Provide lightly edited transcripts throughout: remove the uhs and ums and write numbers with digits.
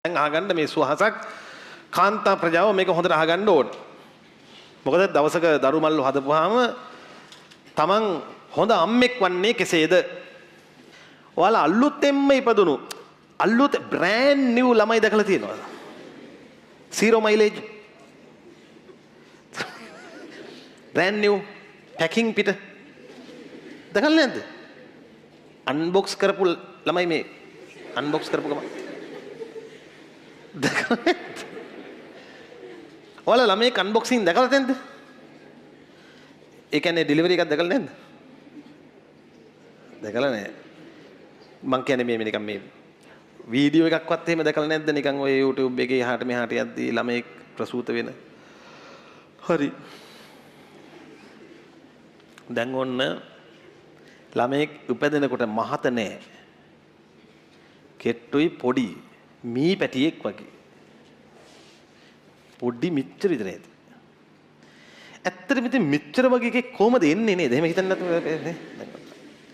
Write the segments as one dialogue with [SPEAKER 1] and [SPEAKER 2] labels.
[SPEAKER 1] දැන් අහගන්න මේ සුවහසක් කාන්තා ප්‍රජාව මේක හොඳට අහගන්න ඕන. මොකද දවසක දරු මල්ලු හදපුවාම තමන් හොඳ අම්මෙක් වන්නේ කෙසේද? ඔයාලා අලුතෙන්ම ඉපදුණු අලුත් බ්‍රෑන්ඩ් නිව් ළමයි දැකලා තියෙනවද? Zero mileage. Brand new packing පිට දැකලා නැද්ද? අන්බොක්ස් කරපු ළමයි මේ අන්බොක්ස් කරපු ගමන් දැකලා නැද්ද? ඔයාලා ළමයෙක් අන්බොක්සිං දැකලා නැද්ද? ඒ කියන්නේ ඩෙලිවරි එකක් දැකලා නැද්ද? දැකලා නෑ. මං කියන්නේ මේ නිකන් මේ වීඩියෝ එකක්වත් එහෙම දැකලා නැද්ද? නිකන් ඔය YouTube එකේ එහාට මෙහාට යද්දී ළමයෙක් ප්‍රසූත වෙන. හරි. දැන් ඔන්න ළමයෙක් උපදිනකොට මහත නෑ. කෙට්ටුයි පොඩි මී පැටියෙක් වගේ. පොඩි මිච්චර විතර ඇති. ඇත්තටම ඉතින් මිච්චර වගේ එකෙක් කොහමද එන්නේ නේද? එහෙම හිතන්නේ නැතුව නේ.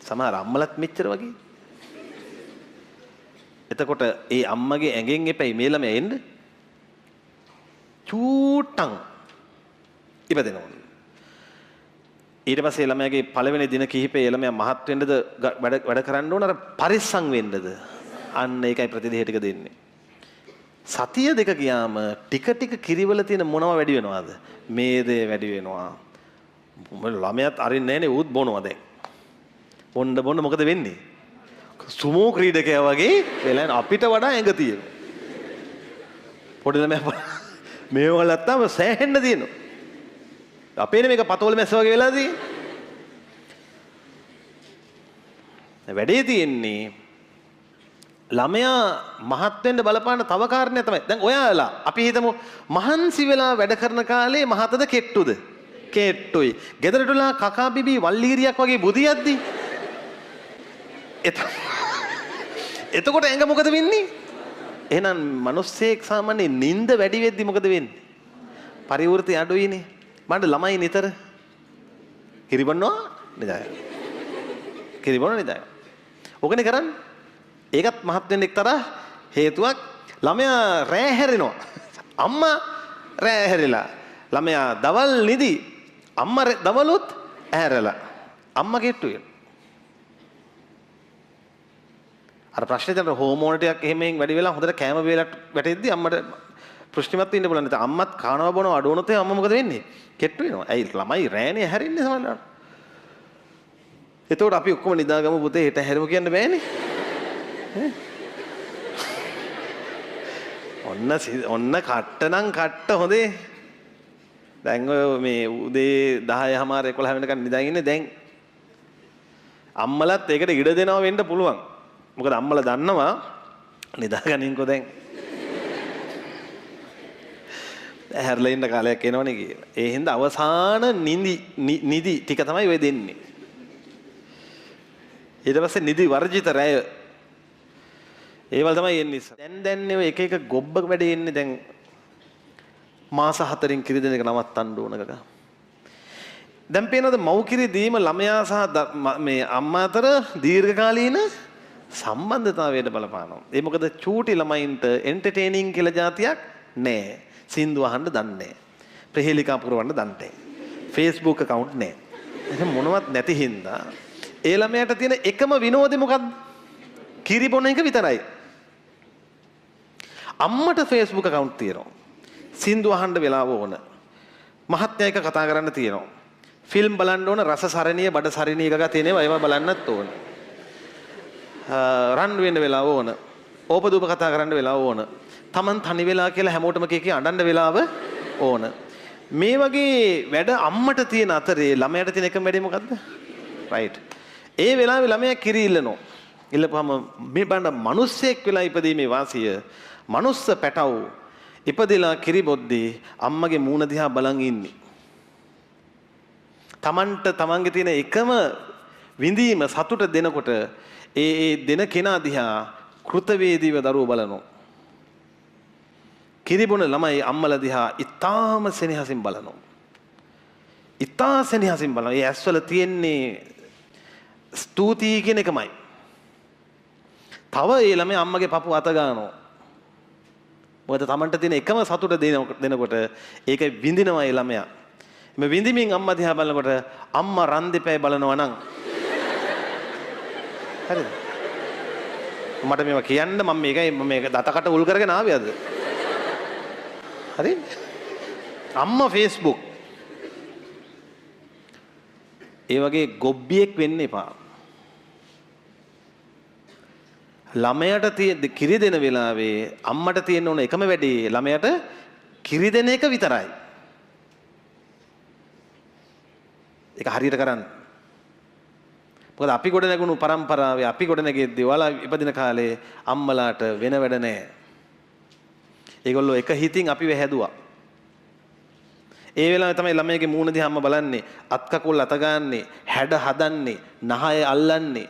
[SPEAKER 1] සමහර අම්මලත් මිච්චර වගේ. එතකොට ඒ අම්මගේ ඇඟෙන් එපැයි මේ ළමයා එන්න චූට්ටන් ඉපදෙනවා. ඊට පස්සේ ළමයාගේ පළවෙනි දින කිහිපේ ළමයා මහත් වෙන්නද වැඩ කරන්න ඕන අර පරිස්සම් වෙන්නද? අන්න ඒකයි ප්‍රතිදේහ ටික දෙන්නේ. සතිය දෙක ගියාම ටික ටික කිරිවල තියෙන මොනව වැඩි වෙනවද? මේදේ වැඩි වෙනවා. ළමයාත් අරින්නේ නැහනේ ඌත් බොනවා දැන්. බොන්න බොන්න මොකද වෙන්නේ? සුමෝ ක්‍රීඩකයා වගේ වෙලා අපිට වඩා ඇඟ තියෙනවා. පොඩි ළමයා මේව ගත්තාම සෑහෙන්න තියෙනවා. අපේනේ මේක පතෝල මැස්ස වගේ වෙලා තියෙන්නේ. වැඩේ තියෙන්නේ ළමයා මහත් වෙන්න බලපාන තව කාරණයක් තමයි. දැන් ඔයාලා අපි හිතමු මහන්සි වෙලා වැඩ කරන කාලේ මහතද කෙට්ටුද? කෙට්ටුයි. ගෙදරට වෙලා කකා බිබී වල්ලීරියක් වගේ බුදියද්දි එතකොට ඇඟ මොකද වෙන්නේ? එහෙනම් මිනිස්සෙක් සාමාන්‍ය නිින්ද වැඩි වෙද්දි මොකද වෙන්නේ? පරිවෘත්ති අඩුයිනේ. බලන්න ළමයි නිතර කිරිබොනවා නිදාගන්න. කිරිබොනවා නිදාගන්න. ඕකනේ කරන්නේ. ඒකත් මහත් වෙන්න එක්තරා හේතුවක්. ළමයා රෑ හැරෙනවා. අම්මා රෑ හැරිලා. ළමයා දවල් නිදි. අම්මා දවලුත් ඇහැරලා. අම්මා කෙට්ටු වෙනවා. අර ප්‍රශ්නේ තමයි හෝමෝන ටිකක් එහෙම වැඩි වෙලා හොඳට කෑම වේලක් වැටෙද්දි අම්මට පෘෂ්ටිමත් වෙන්න පුළුවන්. නැත්නම් අම්මත් කනවා බොනවා අඩු වුණොත් අම්මා මොකද වෙන්නේ? කෙට්ටු වෙනවා. ඇයි ළමයි රෑනේ හැරෙන්නේ සමහරවිට. එතකොට අපි ඔක්කොම නිදාගමු පුතේ හෙට හැරෙමු කියන්න බෑනේ. ඔන්න ඔන්න කට්ට නම් කට්ට හොඳේ. දැන් ඔය මේ උදේ 10:30 11 වෙනකන් නිදාගෙන ඉන්නේ. දැන් අම්මලත් ඒකට ඉඩ දෙනවා වෙන්න පුළුවන්. මොකද අම්මලා දන්නවා නිදාගනින්කෝ දැන් ඇහැරලා ඉන්න කාලයක් එනවනේ කියලා. ඒ හින්දා අවසාන නිදි ටික තමයි ඔය දෙන්නේ. ඊට පස්සේ නිදි වර්ජිත රැය ඒවල් තමයි එන්නේ ඉස්සර. දැන් ඔය එක එක ගොබ්බ වැඩේ එන්නේ. දැන් මාස 4න් කිරි දෙන එක නවත්තන්න ඕන කකා. දැන් පේනවද මව් කිරි දීම ළමයා සහ මේ අම්මා අතර දීර්ඝකාලීන සම්බන්ධතාවයට බලපානවා. ඒ මොකද චූටි ළමයින්ට එන්ටර්ටේනින් කියලා જાතියක් නෑ. සින්දු අහන්න දන්නේ නෑ. ප්‍රහේලිකා පුරවන්න දන්නේ නෑ. Facebook account නෑ. එහෙනම් මොනවත් නැති හින්දා ඒ ළමයාට තියෙන එකම විනෝදේ මොකද්ද? කිරි බොන එක විතරයි. අම්මට Facebook account තියෙනවා. සින්දු අහන්න වෙලාව ඕන. මහත්යා එක්ක කතා කරන්න තියෙනවා. ෆිල්ම් බලන්න ඕන, රස සරණිය, බඩ සරණිය එකක තියෙනවා ඒවා බලන්නත් ඕන. රන් වෙන්න වෙලාව ඕන. ඕපදූප කතා කරන්න වෙලාව ඕන. Taman තනි වෙලා කියලා හැමෝටම කී කී අඬන්න වෙලාව ඕන. මේ වගේ වැඩ අම්මට තියෙන අතරේ ළමයාට තියෙන එකම වැඩේ මොකද්ද? රයිට්. ඒ වෙලාවේ ළමයා කිරි ඉල්ලනවා. ඉල්ලපුවාම මේ බලන්න මිනිස්සෙක් වෙලා ඉපදීමේ වාසිය මනුස්ස පැටව් ඉපදෙලා කිරි බොද්දී අම්මගේ මූණ දිහා බලන් ඉන්නේ. Tamanට තමන්ගේ තියෙන එකම විඳීම සතුට දෙනකොට ඒ ඒ දෙන කෙනා දිහා කෘතවේදීව දරුවෝ බලනවා. කිරිබොන ළමයි අම්මලා දිහා ඉතාම සෙනෙහසින් බලනවා. ඉතා සෙනෙහසින් බලනවා. ඒ ඇස්වල තියෙන්නේ ස්තුතියි කියන එකමයි. තව ඒ ළමයා අම්මගේ පපුව අත ගන්නවා. මොකද තමන්ට තියෙන එකම සතුට දෙනකොට ඒක විඳිනවා ඒ ළමයා. මේ විඳිමින් අම්මා දිහා බලනකොට අම්මා රන් දෙපැයි බලනවා නම් හරිද? මට මේවා කියන්න මම මේකයි මේක දතකට උල් කරගෙන ආවේ අද. හරි? අම්මා Facebook. ඒ වගේ ගොබ්බියෙක් වෙන්න එපා. ළමයාට කිරි දෙන වෙලාවේ අම්මට තියෙන ඕන එකම වැඩේ ළමයාට කිරි දෙන එක විතරයි. ඒක හරියට කරන්න. මොකද අපි ගොඩ නැගුණු පරම්පරාවේ අපි ගොඩ නැගෙද්දී ඔයාලා ඉපදින කාලේ අම්මලාට වෙන වැඩ නැහැ. ඒගොල්ලෝ එක හිතින් අපිව හැදුවා. ඒ වෙලාවේ තමයි ළමයාගේ මූණ දිහා අම්මා බලන්නේ, අත් කකුල් අත ගන්නනේ, හැඩ හදන්නේ, නහය අල්ලන්නේ.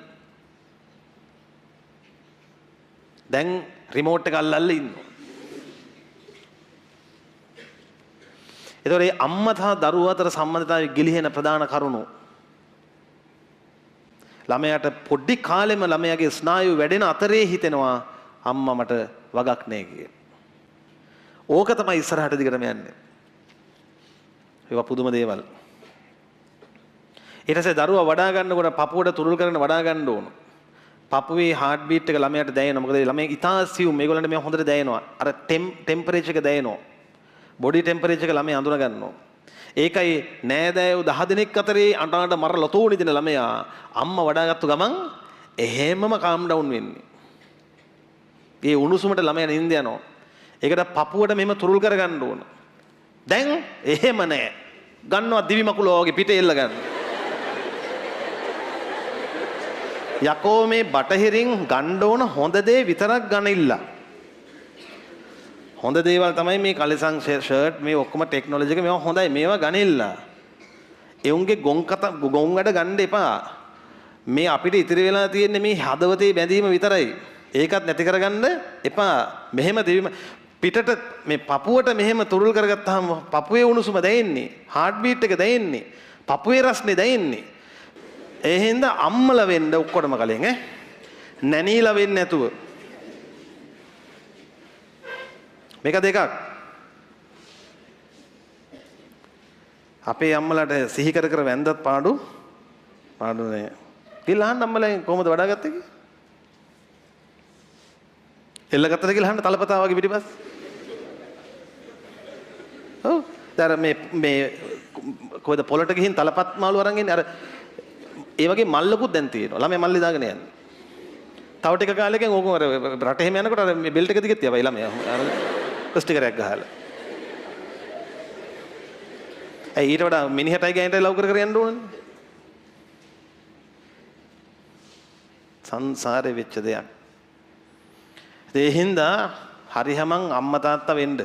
[SPEAKER 1] දැන් රිමෝට් එක අල්ලල්ලා ඉන්නවා. ඒතකොට මේ අම්මා සහ දරුවා අතර සම්බන්ධතාවය ගිලිහෙන ප්‍රධාන කරුණු. ළමයාට පොඩි කාලෙම ළමයාගේ ස්නායු වැඩෙන අතරේ හිතෙනවා අම්මා මට වගක් නෑ කියලා. ඕක තමයි ඉස්සරහට දිගටම යන්නේ. ඒවා පුදුම දේවල්. ඊට පස්සේ දරුවා වඩා ගන්නකොට පපුවට තුරුල් කරගෙන වඩා ගන්න ඕන. පපුවේ හાર્ට් බීට් එක ළමයාට දැනෙනවා. මොකද ළමයා ඉතා සියුම් මේගොල්ලන්ට මේවා හොඳට දැනෙනවා. අර ටෙම්පරේචර් එක දැනෙනවා. බොඩි ටෙම්පරේචර් එක ළමයා අඳුන ගන්නවා. ඒකයි නෑදෑයෝ 10 දෙනෙක් අතරේ අඬ අඬ මර ලොතෝ නිදින ළමයා අම්මා වඩාගත්තු ගමන් එහෙමම කාම් ඩවුන් වෙන්නේ. ඒ උණුසුමට ළමයා නින්ද යනවා. ඒකට පපුවට මෙහෙම තුරුල් කරගන්න ඕන. දැන් එහෙම නෑ. ගන්නවා දිවි මකුලෝ වගේ පිටේ එල්ල ගන්න. යකෝ මේ බටහිරින් ගන්න ඕන හොඳ දේ විතරක් ගනිilla. හොඳ දේවල් තමයි මේ කලිසම් ෂර්ට් මේ ඔක්කොම ටෙක්නොලොජි එක මේවා හොඳයි මේවා ගනිilla. එවුන්ගේ ගොන් කතා ගොන් වැඩ ගන්න එපා. මේ අපිට ඉතිරි වෙලා තියෙන්නේ මේ හදවතේ බැඳීම විතරයි. ඒකත් නැති කරගන්න එපා. මෙහෙම දෙවිම පිටට මේ පපුවට මෙහෙම තුරුල් කරගත්තාම පපුවේ උණුසුම දැනෙන්නේ, හાર્ට් බීට් එක දැනෙන්නේ, පපුවේ රස්නේ දැනෙන්නේ. ඒ හින්දා අම්මලා වෙන්න ඔක්කොටම කලින් ඈ නැනීලා වෙන්නේ නැතුව මේක දෙකක්. අපේ අම්මලාට සිහි කර කර වැන්දත් පාඩු පාඩු නෑ. කියලා අහන්න අම්මලා කොහොමද වඩාගත්තේ කියලා. එල්ල ගත්තද කියලා අහන්න තලපතා වගේ පිටිපස්ස. ඔව්. දැන් අර මේ මේ කොහෙද පොළට ගිහින් තලපත් මාළු අරන් එන්නේ අර ඒ වගේ මල්ලකුත් දැන් තියෙනවා. ළමයා මල්ලේ දාගෙන යන්නේ. තව ටික කාලෙකින් ඕක අර රට එහෙම යනකොට අර මේ බෙල්ට් එක දිගෙත් තියවයි ළමයා. අර ස්ටිකර් එකක් ගහලා. ඇයි ඊට වඩා මිනිහටයි ගෑනටයි ලව් කර කර යන්න ඕනනේ. සංසාරේ වෙච්ච දෙයක්. ඒ හින්දා හරිහමං අම්මා තාත්තා වෙන්න.